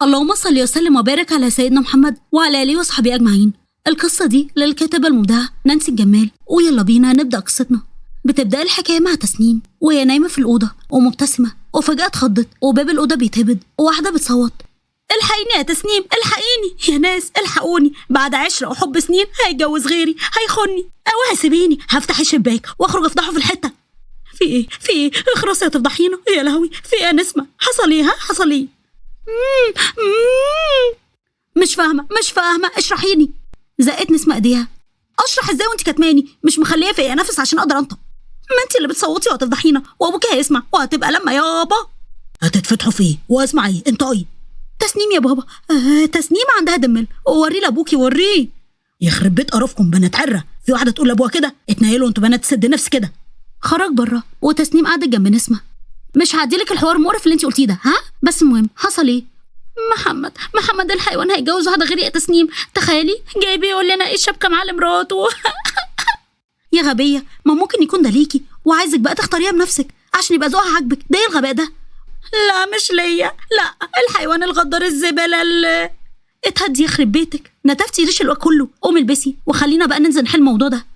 اللهم صل وسلم وبارك على سيدنا محمد وعلى آله وصحبه أجمعين. القصة دي للكاتبة المبدعة نانسي الجمال، ويلا بينا نبدأ قصتنا. بتبدأ الحكاية مع تسنيم وهي نايمة في الأوضة ومبتسمة، وفجأة اتخضت وباب الأوضة بيتهبد وواحدة بتصوت: الحقيني يا تسنيم، الحقيني يا ناس، الحقوني، بعد 10 وحب سنين هيتجوز غيري، هيخوني، اوعي سيبيني، هفتح الشباك واخرج افضحه في الحتة. في ايه؟ في ايه؟ اخرسي هتفضحينا. يا لهوي، في ايه يا نسمة؟ حصل ايه؟ ها حصل ايه؟ مش فاهمة مش فاهمة، اشرحيني. زقت نسمة ايديها. اشرح ازاي وانت كتماني، مش مخليه فيا نفس عشان اقدر انطق. ما انت اللي بتصوتي وهتفضحينا، وابوكي هيسمع وهتبقى لما يابا. هتتفتحوا في ايه؟ واسمع ايه؟ انطقي. تسنيم يا بابا، تسنيم عندها دمل، وريه لابوكي وريه. يخرب بيت قرفكم بنات عره، في واحدة تقول لابوها كده؟ اتنيلوا انتوا بنات سد نفس كده. خرج بره وتسنيم قعدت جنب نسمه. مش هعديلك الحوار المقرف اللي انت قلتيه ده، ها؟ بس المهم حصل ايه؟ محمد الحيوان هيتجوز واحدة غيري يا تسنيم، تخيلي، جاي بيقول لنا ايه الشبكة مع مراته. يا غبية، ما ممكن يكون ده ليكي وعايزك بقى تختاريها بنفسك عشان يبقى ذوقها عاجبك. ده ايه الغباء ده؟ لا مش ليا، لا، الحيوان الغدار الزبالة اللي اتهدي يخرب بيتك، نتفتي ريش الوقت كله. قومي البسي وخلينا بقى ننزل نحل الموضوع ده،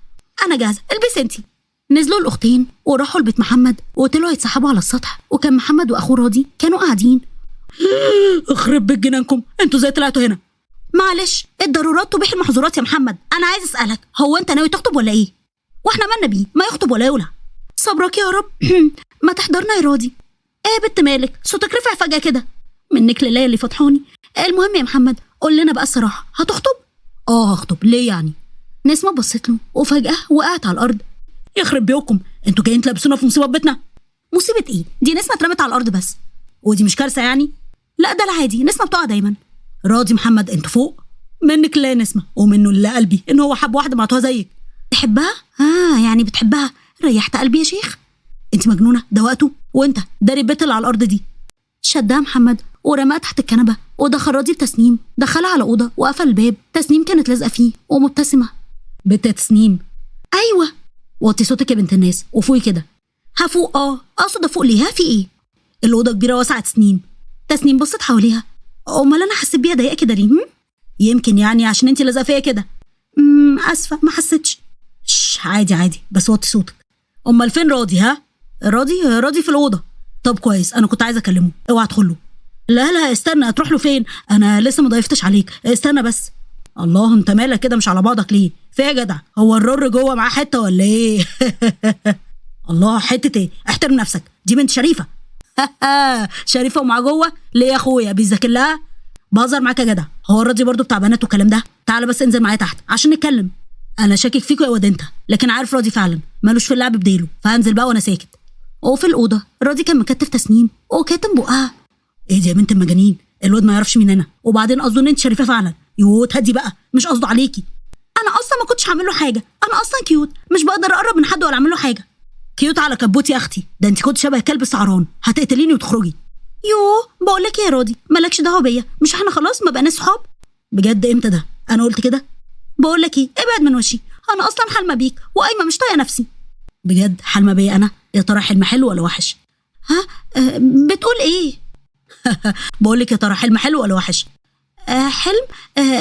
انا جاهزة، البسي انتي. نزلوا الاختين وراحوا لبيت محمد وطلعوا يتسحبوا على السطح، وكان محمد واخوه راضي كانوا قاعدين. اخرب بيت جنانكم، انتوا ازاي طلعتوا هنا؟ معلش، الضرورات تبيح المحظورات يا محمد. انا عايز اسالك، هو انت ناوي تخطب ولا ايه؟ واحنا مالنا بيه، ما يخطب ولا يولع. صبرك يا رب. ما تحضرنا يا راضي. ايه يا بنت مالك، صوتك رفع فجأة كده؟ منك لله اللي فضحوني. المهم يا محمد قول لنا بقى الصراحة، هتخطب؟ اه هخطب. ليه يعني؟ نسمة بصت له وفجأة وقعت على الأرض. يخرب بيوكم، انتوا جايين تلبسونا في مصيبة بيتنا. مصيبة ايه دي؟ نسمة اترمت على الأرض بس، ودي مش كارثة يعني؟ لا ده العادي، نسمة بتقع دايما. راضي محمد انتوا فوق؟ منك لا نسمة، ومنه لا قلبي ان هو حب واحدة معتوها زيك. تحبها؟ يعني بتحبها، ريحت قلبي يا شيخ. انت مجنونة، ده وقته، وانت داري البيت اللي على الارض دي. شدها محمد ورماها تحت الكنبة ودخل راضي بتسنيم، دخلها على اوضة وقفل الباب. تسنيم كانت لازقه فيه ومبتسمه. بنت تسنيم. ايوه. وطي صوتك يا بنت الناس وفوقي كده. هفوق؟ اقصد افوق ليه؟ في ايه؟ الاوضة كبيرة واسعة. تسنيم. تسنيم بصت حواليها. امال انا حسيت بيها ضيقه كده ليه؟ يمكن يعني عشان انت لازقه فيا كده. اسفه ما حسيتش. عادي عادي، بس وطي صوتك. امال فين راضي؟ ها راضي؟ راضي في الاوضة. طب كويس، انا كنت عايزه اكلمه. اوعى ادخله. لا لا استنى، هتروح له فين؟ انا لسه ما ضيفتش عليك، استنى بس. الله، انت مالك كده مش على بعضك ليه؟ في يا جدع، هو الرر جوه معاه حتة ولا ايه؟ الله، حتة ايه؟ احترم نفسك، دي بنت شريفه. شريفه ومعاه جوه ليه يا اخويا؟ بيذاكر لها؟ بهزر معاك يا جدع، هو الراضي برضو بتاع بنات والكلام ده. تعالى بس انزل معايا تحت عشان نتكلم. انا شاكك فيكوا يا واد انت، لكن عارف راضي فعلا مالوش في اللعب بديله، فهنزل بقى وانا ساكت. وفي الاوضة راضي كان مكتف تسنيم وكاتم بقها. ايه دي يا بنت المجانين؟ الواد ما يعرفش مين انا، وبعدين قصده ان انت شريفه فعلا. يوه تهدي بقى، مش قصده عليكي. انا اصلا ما كنتش هعمل له حاجة، انا اصلا cute، مش بقدر اقرب من حد ولا اعمل له حاجة. cute على كبوت يا اختي، ده انت كنت شبه كلب السعران، هتقتليني وتخرجي. يوه بقول لك يا راضي، مالكش دعوه بيا، مش احنا خلاص ما بقيناش صحاب؟ بجد امتى ده؟ انا قلت كده؟ بقول لك ايه، ابعد من وشي، انا اصلا حلمه بيك وقايمه مش طايقة نفسي. بجد حلمه بيا انا؟ يا ترى حلم حلو ولا وحش؟ ها بتقول ايه؟ بقول لك يا ترى حلم حلو ولا وحش؟ حلم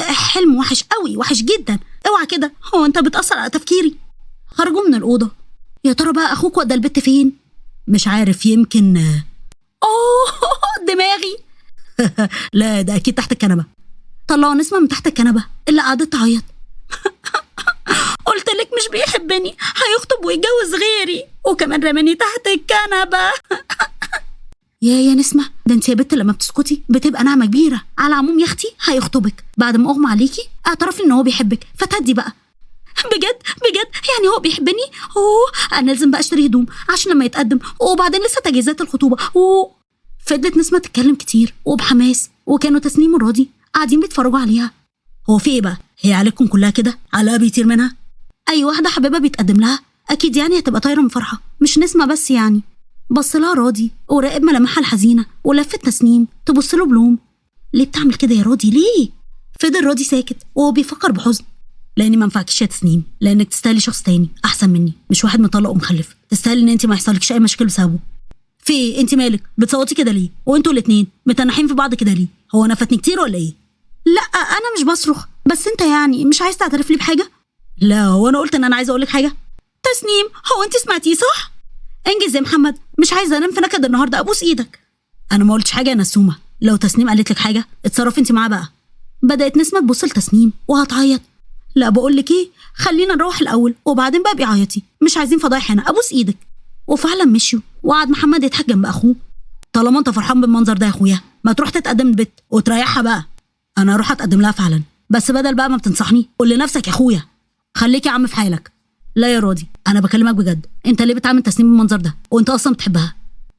حلم وحش قوي، وحش جدا. اوعى كده، هو انت بتاثر على تفكيري. خرجوا من الاوضة. يا ترى بقى اخوك وده البت فين؟ مش عارف، يمكن اوه دماغي. لا ده اكيد تحت الكنبة. طلعوا نسمه من تحت الكنبة اللي قعدت تعيط. قلت لك مش بيحبني، هيخطب ويتجوز غيري، وكمان رماني تحت الكنبة. يا نسمه، ده انت يا بت لما بتسكتي بتبقى نعمه كبيرة. على العموم يا اختي هيخطبك بعد ما اغمى عليكي، اعترفي ان هو بيحبك، فتهدي بقى. بجد بجد يعني هو بيحبني؟ اوه انا لازم بقى اشتري هدوم عشان لما يتقدم، وبعدين لسه تجهيزات الخطوبة. فضلت نسمه تتكلم كتير وبحماس، وكانوا تسنيم وراضي قاعدين بيتفرجوا عليها. هو في ايه بقى؟ هي عليكم كلها كده على بيطير منها؟ اي واحدة حبيبه بيتقدم لها اكيد يعني هتبقى طايره من فرحه، مش نسمه بس يعني. بص لها راضي وراقب ملامحها الحزينة، ولفت تسنيم تبص له بلوم. ليه بتعمل كده يا راضي؟ ليه؟ فضل راضي ساكت وهو بيفكر بحزن. لاني ما ينفعكش يا تسنيم، لانك تستاهلي شخص تاني احسن مني، مش واحد مطلق ومخلف. تستاهلي ان انت ما يحصلكش اي مشاكل بسببه. في ايه؟ انت مالك بتصوتي كده ليه؟ وانتوا الاتنين متنحين في بعض كده ليه؟ هو انا فاتني كتير ولا ايه؟ لا انا مش بصرخ، بس انت يعني مش عايز تعترف لي بحاجة؟ لا هو انا قلت ان انا عايزه اقول لك حاجة؟ تسنيم هو انت سمعتيه صح؟ انجز يا محمد، مش عايزه انام في نكد النهارده، ابوس ايدك. انا ما قلتش حاجة يا نسومه، لو تسنيم قالت لك حاجة اتصرفي انت معاها بقى. بدات نسمه تبص لتسنيم وهتعيط. لا بقول لك ايه، خلينا نروح الاول وبعدين بقى بيعيطي، مش عايزين فضايح هنا، ابوس ايدك. وفعلا مشيوا، وقعد محمد يضحك جنب اخوه. طالما انت فرحان بالمنظر ده يا اخويا، ما تروح تتقدم البت وتريحها بقى. انا اروح اتقدم لها فعلا، بس بدل بقى ما بتنصحني قول لنفسك يا اخويا. خليك يا عم في حالك. لا يا راضي انا بكلمك بجد، انت ليه بتعامل تسنيم بالمنظر ده وانت اصلا بتحبها؟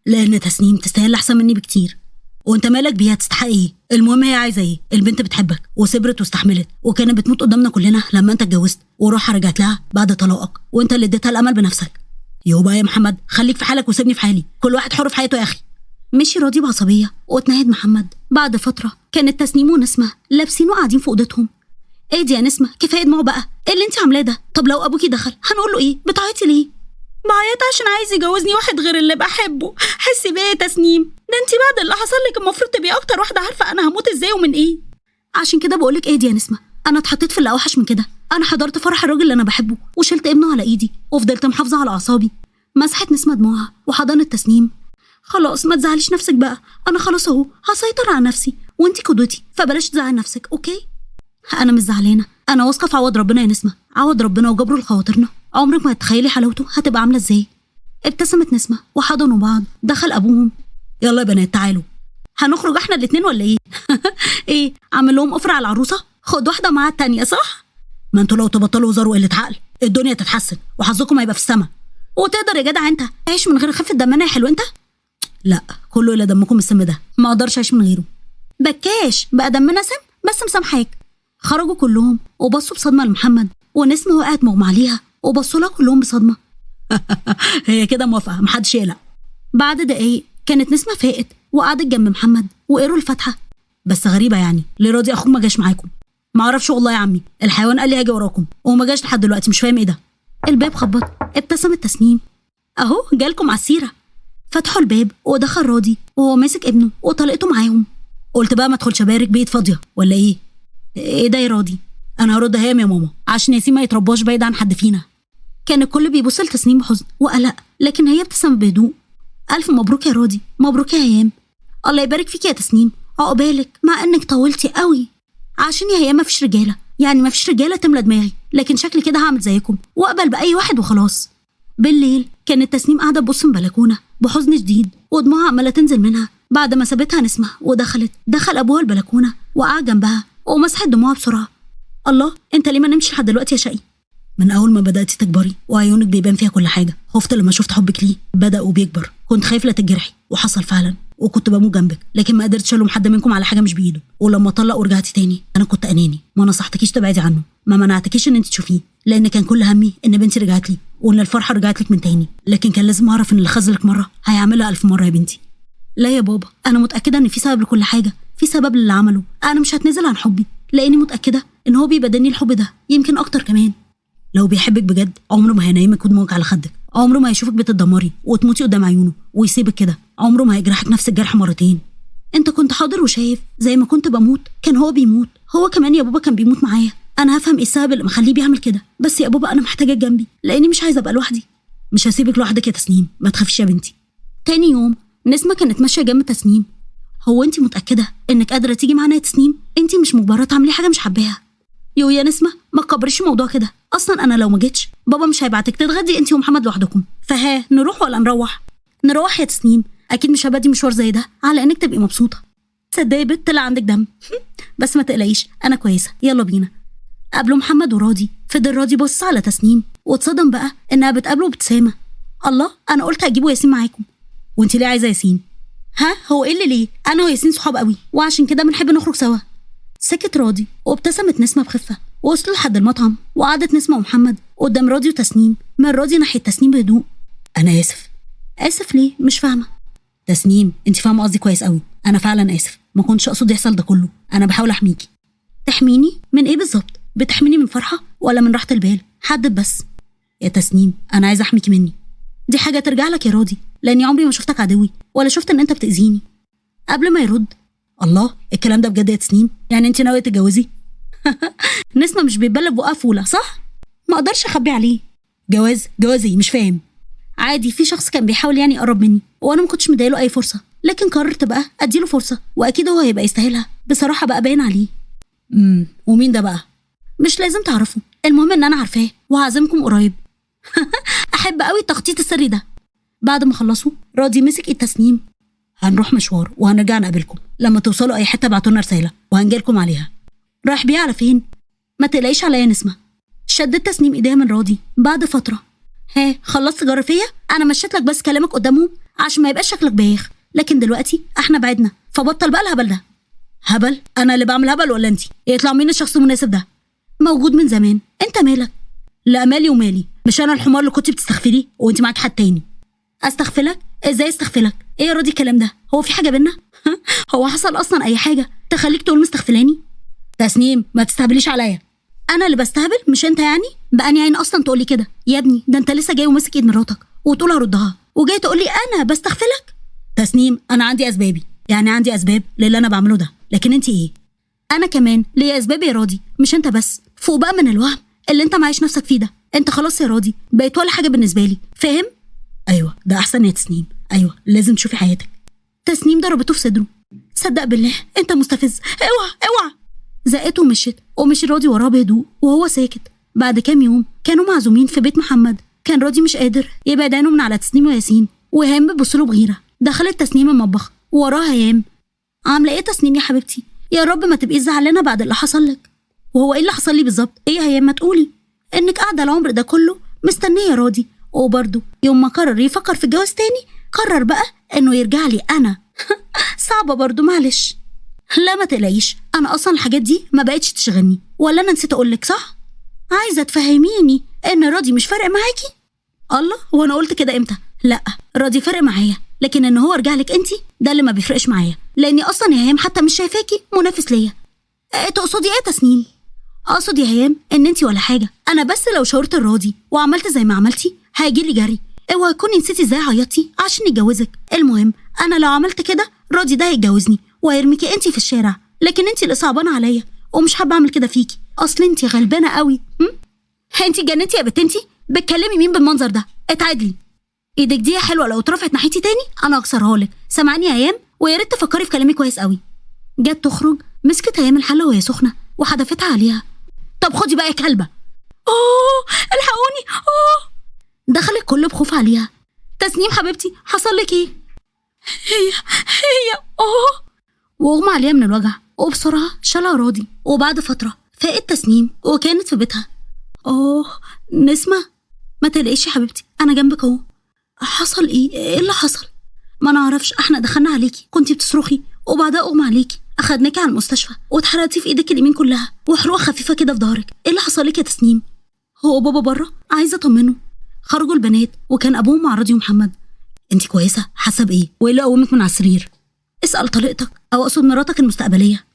لان تسنيم تستاهل احسن مني بكتير. وانت مالك بيها، تستحق ايه؟ المهم هي عايزه ايه؟ البنت بتحبك وصبرت واستحملت، وكانت بتموت قدامنا كلنا لما انت اتجوزت، وروحها رجعت لها بعد طلاقك، وانت اللي اديتها الامل بنفسك. يوبا يا محمد خليك في حالك وسيبني في حالي، كل واحد حر في حياته يا اخي. مشي راضي بعصبيه واتنهد محمد. بعد فترة كانت تسنيم ونسمه لابسين وقاعدين في اوضتهم. ايه دي يا نسمه، كفاية دموع بقى، ايه اللي انت عاملاه ده؟ طب لو ابوكي دخل هنقول له ايه؟ بتعيطي ليه؟ بعيط عشان عايز يجوزني واحد غير اللي بحبه. حسي بيه يا تسنيم، ده انت بعد اللي حصل لك المفروض تبقي اكتر واحدة عارفه انا هموت ازاي ومن ايه. عشان كده بقولك ايه دي يا نسمه، انا اتحطيت في اللي اوحش من كده. انا حضرت فرح الراجل اللي انا بحبه وشلت ابنه على ايدي وفضلت محافظة على اعصابي. مسحت نسمه دموعها وحضنت تسنيم. خلاص ما تزعليش نفسك بقى، انا خلاص اهو هسيطر على نفسي وانتي قدوتي، فبلاش تزعلي نفسك، okay؟ انا مش زعلانة، انا واثقة في عوض ربنا يا نسمه، عوض ربنا وجبره لخواطرنا، عمرك ما هتتخيلي حلاوته هتبقى عامله ازاي. ابتسمت نسمه وحضنوا بعض. دخل ابوهم. يلا يا بنات تعالوا، هنخرج احنا الاتنين ولا ايه؟ ايه عامل لهم offer على العروسة؟ خد واحدة مع التانية صح؟ ما انتوا لو تبطلوا هزار وقلة عقل الدنيا تتحسن وحظكم هيبقى في السما. وتقدر يا جدع انت تعيش من غير خفه دمنا يا حلو انت؟ لا كله الا دمكم السم ده، ما اقدرش اعيش من غيره. بكاش بقى دمنا سم بس مسامحاك. خرجوا كلهم وبصوا بصدمة لمحمد، ونسمه وقعت مغمى عليها وبصوا لها كلهم بصدمة. هي كده موافقة، محدش يقلق. بعد دقايق كانت نسمه فاقت وقعدت جنب محمد وقروا الفاتحة. بس غريبة يعني، ليه راضي اخوك ما جاش معاكم؟ ما اعرفش والله يا عمي، الحيوان قال لي هاجي وراكم وما جاش لحد دلوقتي، مش فاهم ايه ده. الباب خبط، ابتسمت تسنيم. اهو جالكم على السيرة. فتحوا الباب ودخل راضي وهو ماسك ابنه وطلقته معاهم. قلت بقى ما ادخلش ابارك بيت فاضية ولا ايه؟ ايه ده يا راضي؟ انا هرد هام يا ماما عشان ياسين ما يترباش بعيد عن حد فينا. كان الكل بيبص لتسنيم بحزن وقلق، لكن هي ابتسمت بهدوء. الف مبروك يا راضي، مبروك يا هيام. الله يبارك فيك يا تسنيم، عقبالك، مع انك طولتي قوي. عشان يا هيام مفيش رجاله، يعني مفيش رجاله تملى دماغي، لكن شكلي كده هعمل زيكم واقبل باي واحد وخلاص. بالليل كانت تسنيم قاعدة تبص من بلكونة بحزن شديد ودموعها عماله تنزل منها. بعد ما سابتها نسمه ودخلت، دخل ابوها البلكونه وقعد جنبها ومسحت دموعها بسرعة. الله، انت ليه ما نمشي لحد دلوقتي يا شقي؟ من اول ما بداتي تكبري وعيونك بيبان فيها كل حاجة، خفت لما شفت حبك ليه بدا وبيكبر، كنت خايف لا تتجرحي وحصل فعلا، وكنت بموت جنبك، لكن ما قدرتش الوم حد منكم على حاجة مش بايده. ولما طلق ورجعتي تاني انا كنت اناني، ما نصحتكيش تبعدي عنه، ما منعتكيش ان انت تشوفيه، لان كان كل همي ان بنتي رجعت لي وان الفرحة رجعت لك من تاني، لكن كان لازم اعرف ان اللي خذلك مرة هيعملها 1000 مرة يا بنتي. لا يا بابا، انا متاكدة ان في سبب لكل حاجة، في سبب للي عمله، انا مش هتنزل عن حبي لاني متاكدة ان هو بيبادلني الحب ده يمكن اكتر كمان. لو بيحبك بجد عمره ما هينيمك ودموعك على خدك، عمره ما هيشوفك بتتدمري وتموتي قدام عيونه ويسيبك كده، عمره ما هيجرحك نفس الجرح مرتين. انت كنت حاضر وشايف، زي ما كنت بموت كان هو بيموت، هو كمان يا بابا كان بيموت معايا. انا هفهم ايه السبب اللي مخليه بيعمل كده، بس يا بابا انا محتاجه جنبي لاني مش عايزه ابقى لوحدي. مش هسيبك لوحدك يا تسنيم، ما تخافيش يا بنتي. تاني يوم نسمه كانت ماشية جنب تسنيم. هو انت متاكدة انك قادرة تيجي معانا يا تسنيم؟ انت مش مجبرة تعملي حاجة مش حباها. يو يا نسمه ما تكبريش الموضوع كده، اصلا انا لو ما جيتش بابا مش هيبعتك تتغدي انت ومحمد لوحدكم، فها نروح ولا نروح؟ نروح يا تسنيم، اكيد مش هبدي مشوار زي ده على انك تبقي مبسوطة. تصدقي بنت طلع عندك دم. بس ما تقلقيش انا كويسة، يلا بينا. قابلوا محمد وراضي. فضل راضي بص على تسنيم واتصدم بقى انها بتقابله بابتسامة. الله، انا قلت هجيبوا ياسين معاكم. وانت ليه عايزه ياسين؟ ها هو ايه اللي ليه؟ انا وياسين صحاب قوي وعشان كده بنحب نخرج سوا. سكت راضي وابتسمت نسمه بخفة. وصلوا لحد المطعم وقعدت نسمه ومحمد قدام راضي وتسنيم. من راضي ناحية تسنيم بهدوء. انا اسف. اسف ليه؟ مش فاهمه. تسنيم انت فاهمه قصدي كويس قوي، انا فعلا اسف، ما كنتش اقصد يحصل ده كله، انا بحاول احميكي. تحميني من ايه بالظبط؟ بتحميني من فرحه ولا من راحة البال؟ حدد بس. يا تسنيم انا عايزه احميكي مني. دي حاجة ترجع لك يا راضي، لاني عمري ما شفتك عدوي ولا شفت ان انت بتاذيني. قبل ما يرد، الله، الكلام ده بجد يا تسنيم؟ يعني انت ناوية تتجوزي؟ نسمه مش بيتبلى بقها فوله صح؟ ما اقدرش اخبي عليه. جواز؟ جوازي؟ مش فاهم. عادي، في شخص كان بيحاول يعني يقرب مني وانا ما كنتش مديله اي فرصة، لكن قررت بقى اديله فرصة واكيد هو هيبقى يستاهلها. بصراحة بقى باين عليه. ومين ده بقى؟ مش لازم تعرفه، المهم ان انا عارفاه وهعزمكم قريب. احب قوي التخطيط السري ده. بعد ما خلصوا راضي مسك ايد تسنيم. هنروح مشوار وهنرجع نقابلكم، لما توصلوا اي حتة ابعتوا لنا رسالة وهنجيلكم عليها. رايح بيها على فين؟ ما تقلقيش عليا يا نسمه. شدت تسنيم ايديها من راضي بعد فترة. ها خلصت جرافيه؟ انا مشيت لك بس كلامك قدامهم عشان ما يبقاش شكلك بايخ، لكن دلوقتي احنا بعدنا، فبطل بقى الهبل ده. هبل؟ انا اللي بعمل هبل ولا انتي؟ يطلع مين الشخص المناسب ده؟ موجود من زمان، انت مالك؟ لا مالي ومالي، مش انا الحمار اللي كنت بتستغفليه وانت معاك حد تاني. استغفلك؟ ازاي استغفلك؟ ايه يا راضي الكلام ده؟ هو في حاجة بينا؟ هو حصل اصلا اي حاجة تخليك تقول مستغفلاني؟ تسنيم ما تستهبليش عليا. انا اللي بستهبل مش انت يعني؟ بقاني عين اصلا تقولي كده يا ابني؟ ده انت لسه جاي وماسك ايد مراتك وتقول هردها، وجاي تقولي انا بستغفلك؟ تسنيم انا عندي اسبابي، يعني عندي اسباب للي انا بعمله ده، لكن انت ايه؟ انا كمان ليا اسباب يا راضي، مش انت بس. فوق بقى من الوهم اللي انت معايش نفسك فيه ده، انت خلاص يا راضي بقيت ولا حاجة بالنسبة لي، فاهم؟ ايوه ده احسن يا تسنيم، ايوه لازم تشوفي حياتك. تسنيم ضربته في صدره. صدق بالله انت مستفز، اوعى اوعى. زقته ومشيت، ومشي راضي وراه بهدوء وهو ساكت. بعد كام يوم كانوا معزومين في بيت محمد. كان راضي مش قادر يبعد عينه من على تسنيم وياسين، وهام بتبص له بغيره. دخلت تسنيم المطبخ ووراها هيام. عامله ايه تسنيم يا حبيبتي؟ يا رب ما تبقيش زعلانة بعد اللي حصل لك. وهو ايه اللي حصل لي بالظبط؟ ايه يا هيام ما تقولي انك قاعدة العمر ده كله مستنيه راضي، وبرده يوم ما قرر يفكر في الجواز تاني قرر بقى انه يرجع لي انا. صعبة برده معلش. لا ما تقلقيش، انا اصلا الحاجات دي ما بقتش تشغلني، ولا انا نسيت اقولك صح؟ عايزه تفهميني ان راضي مش فارق معاكي؟ الله، هو انا قلت كده امتى؟ لا راضي فارق معايا، لكن ان هو رجع لك انتي ده اللي ما بيفرقش معايا، لاني اصلا يا هيام حتى مش شايفاكي منافس ليا. تقصدي ايه تسنيم؟ اقصد يا هيام ان انتي ولا حاجة، انا بس لو شاورت الراضي وعملت زي ما عملتي هيجي لي جري. اوعي تكوني نسيتي ازاي عيطتي عشان يتجوزك. المهم انا لو عملت كده راضي ده هيتجوزني وهيرميكي انتي في الشارع، لكن انتي اللي صعبانه عليا ومش حابة اعمل كده فيكي، اصل انتي غلبانه قوي. انتي اتجننتي يا بنت؟ انتي بتكلمي مين بالمنظر ده؟ اتعدلي ايدك دي يا حلوة، لو اترفعت ناحيتي تاني انا هكسرها لك. سامعاني يا هيام؟ ويا ريت تفكري في كلامي كويس قوي. جت تخرج مسكت هيام الحلة وهي سخنة وحدفتها عليها. طب خدي بقى يا كلبه. اوه الحقوني، اوه. دخل الكل بخوف عليها. تسنيم حبيبتي حصل لك ايه؟ هي اوه. واغمى عليها من الوجع وبسرعة شالها راضي. وبعد فترة فاقت تسنيم وكانت في بيتها. اوه نسمه ما تقلقيش يا حبيبتي انا جنبك اهو. حصل ايه؟ ايه اللي حصل؟ ما نعرفش، احنا دخلنا عليكي كنتي بتصرخي وبعدها اغمى عليكي، اخدناكي على المستشفى واتحرقتي في ايدك اليمين كلها وحروق خفيفة كده في ظهرك. ايه اللي حصل لك يا تسنيم؟ هو بابا بره عايزه اطمنه. خرجوا البنات وكان ابوهم مع راضي ومحمد. انت كويسة؟ حاسه بايه؟ وايه اللي قومك من على السرير؟ اسال طليقتك او اقصد مراتك المستقبلية.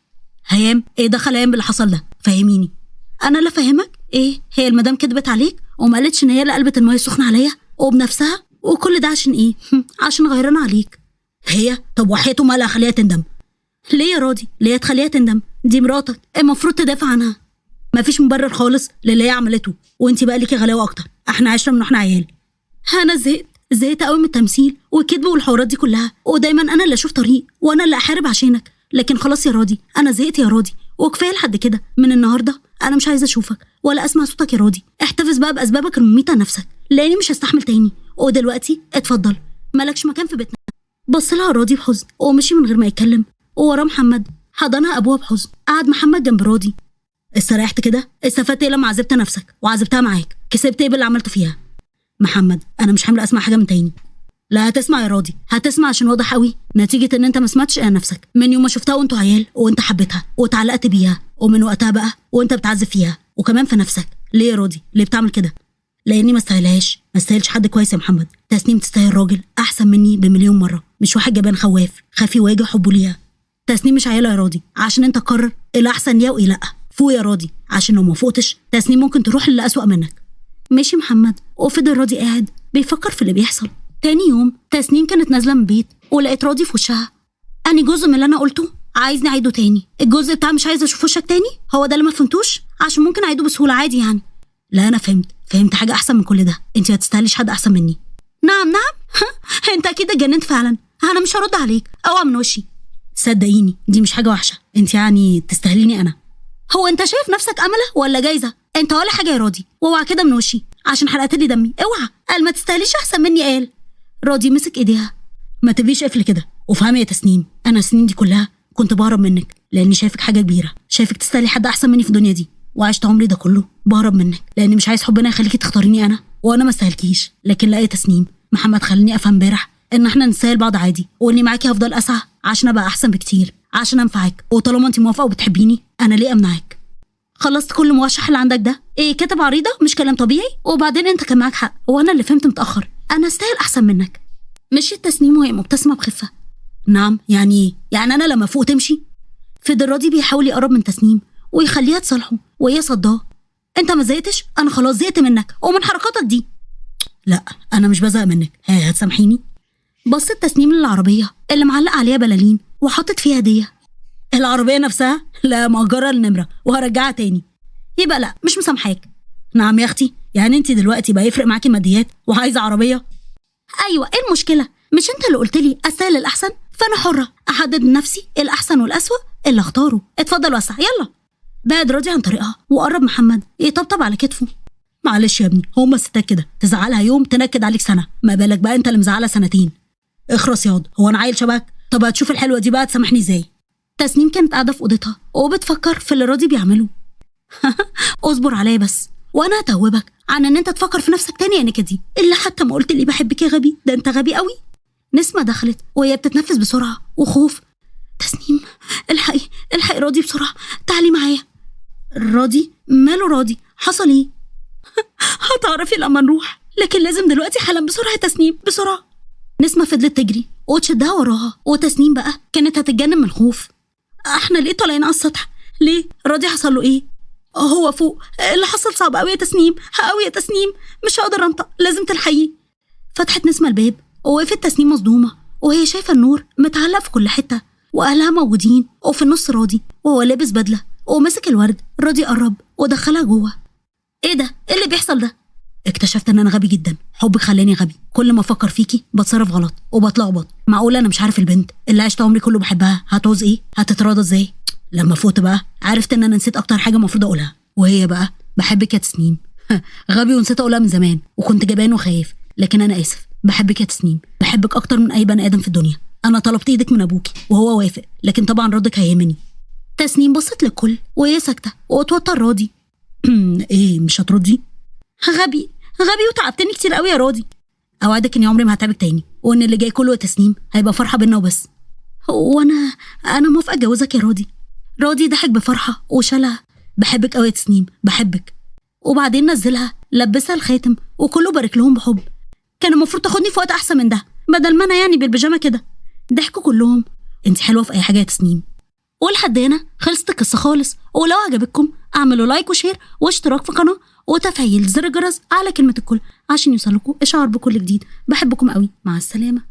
هيام ايه دخل هيام باللي حصل ده؟ فهميني. انا اللي فاهمك؟ ايه هي المدام كدبت عليك وما قالتش ان هي اللي قلبت المية السخنة عليا وبنفسها، وكل ده عشان ايه؟ عشان غيرانه عليك هي؟ طب وحياته مالها خليها تندم. ليه يا راضي؟ ليه تخليها تندم؟ دي مراتك المفروض تدافع عنها. مفيش مبرر خالص للي هي عملته، وانت بقى ليكي غلاوه اكتر، احنا عشرة من واحنا عيال. انا زهقت قوي من التمثيل والكذب والحوارات دي كلها، ودايما انا اللي اشوف طريق وانا اللي احارب عشانك، لكن خلاص يا راضي انا زهقت يا راضي وكفاية لحد كده. من النهارده انا مش عايزه اشوفك ولا اسمع صوتك يا راضي. احتفظ بقى باسبابك المميته لنفسك لاني مش هستحمل تاني. ودلوقتي اتفضل مالكش مكان في بيتنا. بص لها راضي بحزن ومشي من غير ما يتكلم، ووراه محمد حضنها ابوها بحزن. قعد محمد جنب راضي. استريحت كده؟ استفدت ايه لما عذبت نفسك وعذبتها معاك؟ كسبت ايه باللي عملته فيها؟ محمد انا مش حامله اسمع حاجة من تاني. لا هتسمع يا راضي، هتسمع عشان واضح قوي نتيجة ان انت ما سمعتش الا نفسك من يوم ما شفتها وانتوا عيال وانت حبيتها واتعلقت بيها، ومن وقتها بقى وانت بتعذب فيها وكمان في نفسك. ليه يا راضي؟ ليه بتعمل كده؟ لاني ما استاهلهاش، ما استاهلش حد كويس يا محمد. تسنيم تستاهل راجل احسن مني بمليون مرة، مش واحد جبان خواف خافي يواجه حبه ليها. تسنيم مش عياله يا راضي عشان انت تقرر ايه الاحسن ليها وايه لا. فوق يا راضي عشان لو ما فوقتش تسنيم ممكن تروح للي اسوأ منك. ماشي محمد. وفضل راضي قاعد بيفكر في اللي بيحصل. تاني يوم تسنيم كانت نازله من البيت ولقيت راضي في وشها. اني جزء من اللي انا قلته عايزني اعيده تاني؟ الجزء بتاع مش عايزه اشوف وشك تاني هو ده اللي ما فهمتوش؟ عشان ممكن اعيده بسهولة عادي يعني. لا انا فهمت حاجة احسن من كل ده، انت ما تستاهليش حد احسن مني. نعم نعم انت اكيد اتجننت فعلا، انا مش هرد عليك، اوعى من وشي. صدقيني دي مش حاجة وحشة، انت يعني تستاهليني انا. هو انت شايف نفسك امله ولا جايزة؟ انت ولا حاجة يا راضي، واوعى كده من وشي عشان حرقت لي دمي، اوعى. قال ما تستاهليش احسن مني قال. راضي مسك ايديها، ما تبقيش قفل كده، وافهمي يا تسنيم، انا السنين دي كلها كنت بهرب منك لاني شايفك حاجة كبيرة، شايفك تستاهلي حد احسن مني في الدنيا دي، وعشت عمري ده كله بهرب منك لاني مش عايز حبنا يخليكي تختاريني انا وانا ما استاهلكيش. لكن لا يا تسنيم، محمد خليني افهم امبارح ان احنا نستاهل بعض عادي، واني معاكي هفضل اسعى عشان ابقى احسن بكتير، عشان انفعك، وطالما انت موافقة وبتحبيني انا ليه امنعك؟ خلصت كل موشح اللي عندك ده؟ ايه كاتب عريضة مش كلام طبيعي؟ وبعدين انت كان معاك حق، وانا اللي فهمت متاخر، انا استاهل احسن منك. مشيت تسنيم وهي مبتسمة بخفة. نعم يعني ايه؟ يعني انا لما فوق تمشي؟ فضل راضي بيحاول يقرب من تسنيم ويخليها تصالحه وهي صداه. انت ما زهقتش؟ انا خلاص زهقت منك ومن حركاتك دي. لا انا مش بزهق منك، ها هتسامحيني؟ بصت تسنيم للعربية اللي معلق عليها بلالين وحطت فيها هديه. العربية نفسها؟ لا مأجره النمرة وهرجعها تاني. يبقى لا مش مسامحاك. نعم يا اختي، يعني انت دلوقتي بقى يفرق معاكي ماديات وعايزه عربية؟ ايوه ايه المشكلة؟ مش انت اللي قلت لي استاهل الاحسن؟ فانا حره احدد لنفسي الاحسن والاسوأ اللي اختاره. اتفضل وسع يلا. بعد راضي عن طريقها وقرب محمد يطبطب على كتفه. معلش يا ابني، هما الستات كده، تزعلها يوم تنكد عليك سنة، ما بالك بقى انت اللي مزعلها سنتين. اخرس ياض، هو انا عيل شبهك؟ طب هتشوف الحلوة دي بقى تسامحني ازاي؟ تسنيم كانت قاعدة في اوضتها وبتفكر في اللي راضي بيعمله. اصبر عليا بس وانا هتوبك عن ان انت تفكر في نفسك تاني يا نكدي، اللي حتى ما قلت لي بحبك يا غبي، ده انت غبي قوي. نسمه دخلت وهي بتتنفس بسرعة وخوف. تسنيم الحقي الحقي راضي بسرعة، تعالي معايا. راضي؟ ماله راضي؟ حصل ايه؟ هتعرفي لما نروح، لكن لازم دلوقتي حالا بسرعة يا تسنيم بسرعة. نسمه فضلت تجري وتشدها وراها، وتسنيم بقى كانت هتتجنن من الخوف. احنا ليه طالعين على السطح؟ ليه؟ راضي حصل له ايه؟ هو فوق، اللي حصل صعب قوي يا تسنيم، قوي يا تسنيم، مش هقدر انطق، لازم تلحقيه. فتحت نسمه الباب ووقفت تسنيم مصدومة وهي شايفه النور متعلق في كل حتة واهلها موجودين، وفي النص راضي وهو لابس بدله وماسك الورد. راضي قرب ودخلها جوه. ايه ده؟ ايه اللي بيحصل ده؟ اكتشفت ان انا غبي جدا، حبك خلاني غبي، كل ما افكر فيكي بتصرف غلط وبتلخبط. معقولة انا مش عارف البنت اللي عشت عمري كله بحبها هتعوز ايه؟ هتتراضى ازاي؟ لما فوت بقى عرفت ان انا نسيت اكتر حاجة المفروض اقولها، وهي بقى بحبك يا تسنيم. غبي ونسيت اقولها من زمان، وكنت جبان وخايف، لكن انا اسف، بحبك يا تسنيم، بحبك اكتر من اي بني ادم في الدنيا. انا طلبت ايدك من ابوكي وهو وافق، لكن طبعا ردك هيهمني. تسنيم بصت للكل وهي ساكته واتوتر راضي. ايه مش هتردي؟ غبي غبي وتعبتني كتير قوي يا راضي. اوعدك اني عمري ما هتعبك تاني، وان اللي جاي كله يا تسنيم هيبقى فرحه بينا وبس. وانا موافقة اتجوزك يا راضي. راضي ضحك بفرحة وشالها. بحبك قوي يا تسنيم، بحبك. وبعدين نزلها لبسها الخاتم وكله بارك لهم بحب. كان المفروض تاخدني في وقت احسن من ده، بدل ما انا يعني بالبيجامه كده. ضحكوا كلهم. انت حلوة في اي حاجة يا تسنيم. ولحد هنا خلصت القصة خالص، ولو عجبتكم اعملوا like و share واشتراك في القناة وتفعيل زر الجرس على كلمة الكل عشان يوصلكوا اشعار بكل جديد. بحبكم قوي، مع السلامة.